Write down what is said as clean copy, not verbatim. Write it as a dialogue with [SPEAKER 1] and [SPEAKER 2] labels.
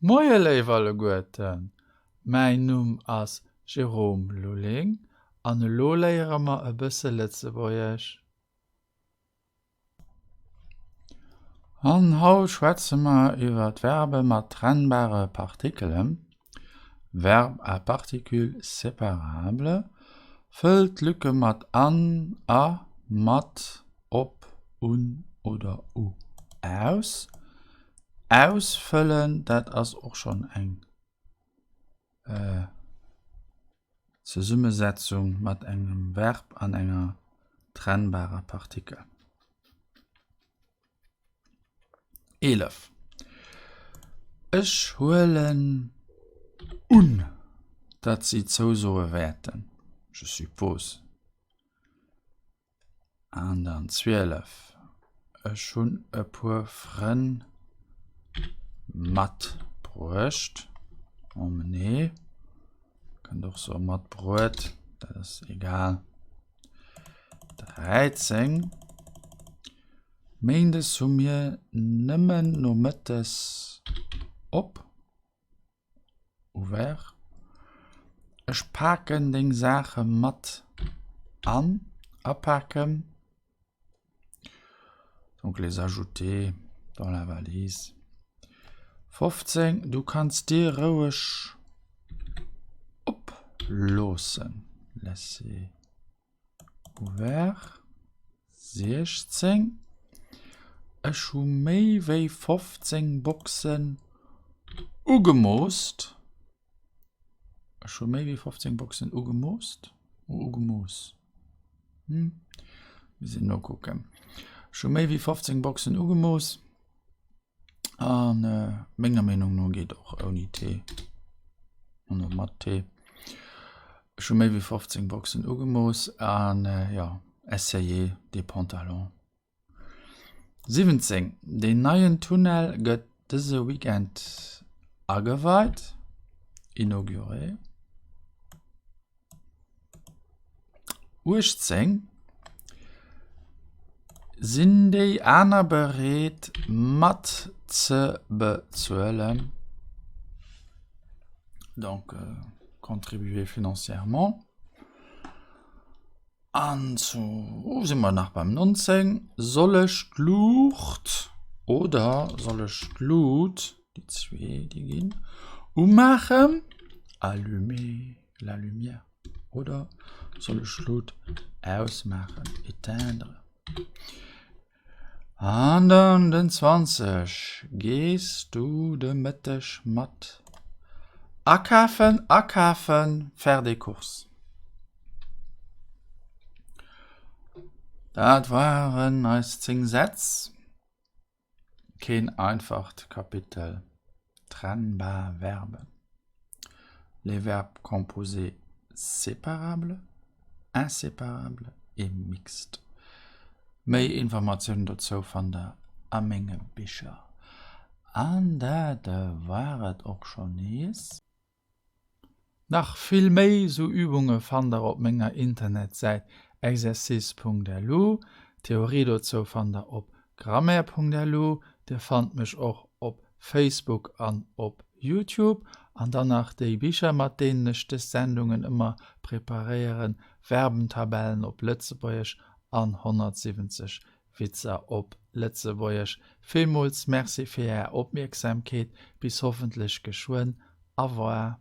[SPEAKER 1] Moie léif alleguerten, mäin Numm ass Jérôme Lulling an elo léiere mer e bësse Lëtzebuergesch. An haut schwätze mer iwwer d'Verbe mat trennbare Partikelen, Verbes à particules séparables. Fëllt d'Lücke mat an, a, mat, op, un oder u aus. Ausfëllen, dat ass och schonn eng Zesummesetzung mat engem Verb an enger trennbarer Partikel. 11. Ech huelen un, datt si zousoe wäerten. Je suppose. An dann 12, Ech hunn e puer Frënn matbruecht. Emmené, kënnt och soe matbruet, dat ass egal. 13, Méindes hu mir nëmmen nomëttes op. Ouvert. Ech paken deng Saache mat an, apaken. Donc les ajouter dans la valise. 15, Du kanns d'Dier roueg oploossen. Laisser ouvert. 16, Ech hu méi wéi 15 Boxen ugemoosst. Ech hu méi wéi 15 Boxen ugemoosst. Ugemooss. Hm? Mir sinn nokucken. Ech hu méi wéi 15 Boxen ugemooss. An menger Meenung no geet och ouni T an och mat T. Ech hu méi wéi 15 Boxen ugemooss an jo, essayer des pantalons. 17, Deen neien Tunnel gëtt dëse Weekend ageweit, inauguré. 18, Sinn déi aner bereet mat ze bezuelen? Donc contribuer financièrement. An sou si mer nach beim 19, Soll ech d'Luucht oder soll ech d'Lut, déi zwee déi ginn, umaachen? Allumer la lumière. Oder soll ech d'Lut ausmaachen? Éteindre. An dann den 20, Gees du de Mëtteg mat akafen? Akafen, faire des courses. Dat waren eis 10 Sätz. Keen einfacht Kapitel. Trennbar Verben. Les verbes composés séparables, inséparables et mixtes. Méi Informatiounen dozou fannt der a menge Bicher. An dat war et och schonn nees. Nach vill méi sou Übunge fannt der op menger Internetsäit exercice.lu. D'Theorie dozou fannt der op grammaire.lu. Dir fannt mech och op Facebook an op Youtube. An dann nach déi Bicher mat deenen ech des Sendungen ëmmer preparéieren, Verbentabellen op Lëtzebuergesch an 170 Witzer op Lëtzebuergesch. Villmools Merci fir Är Opmierksamkeet. Bis hoffentlech geschwënn. Au revoir.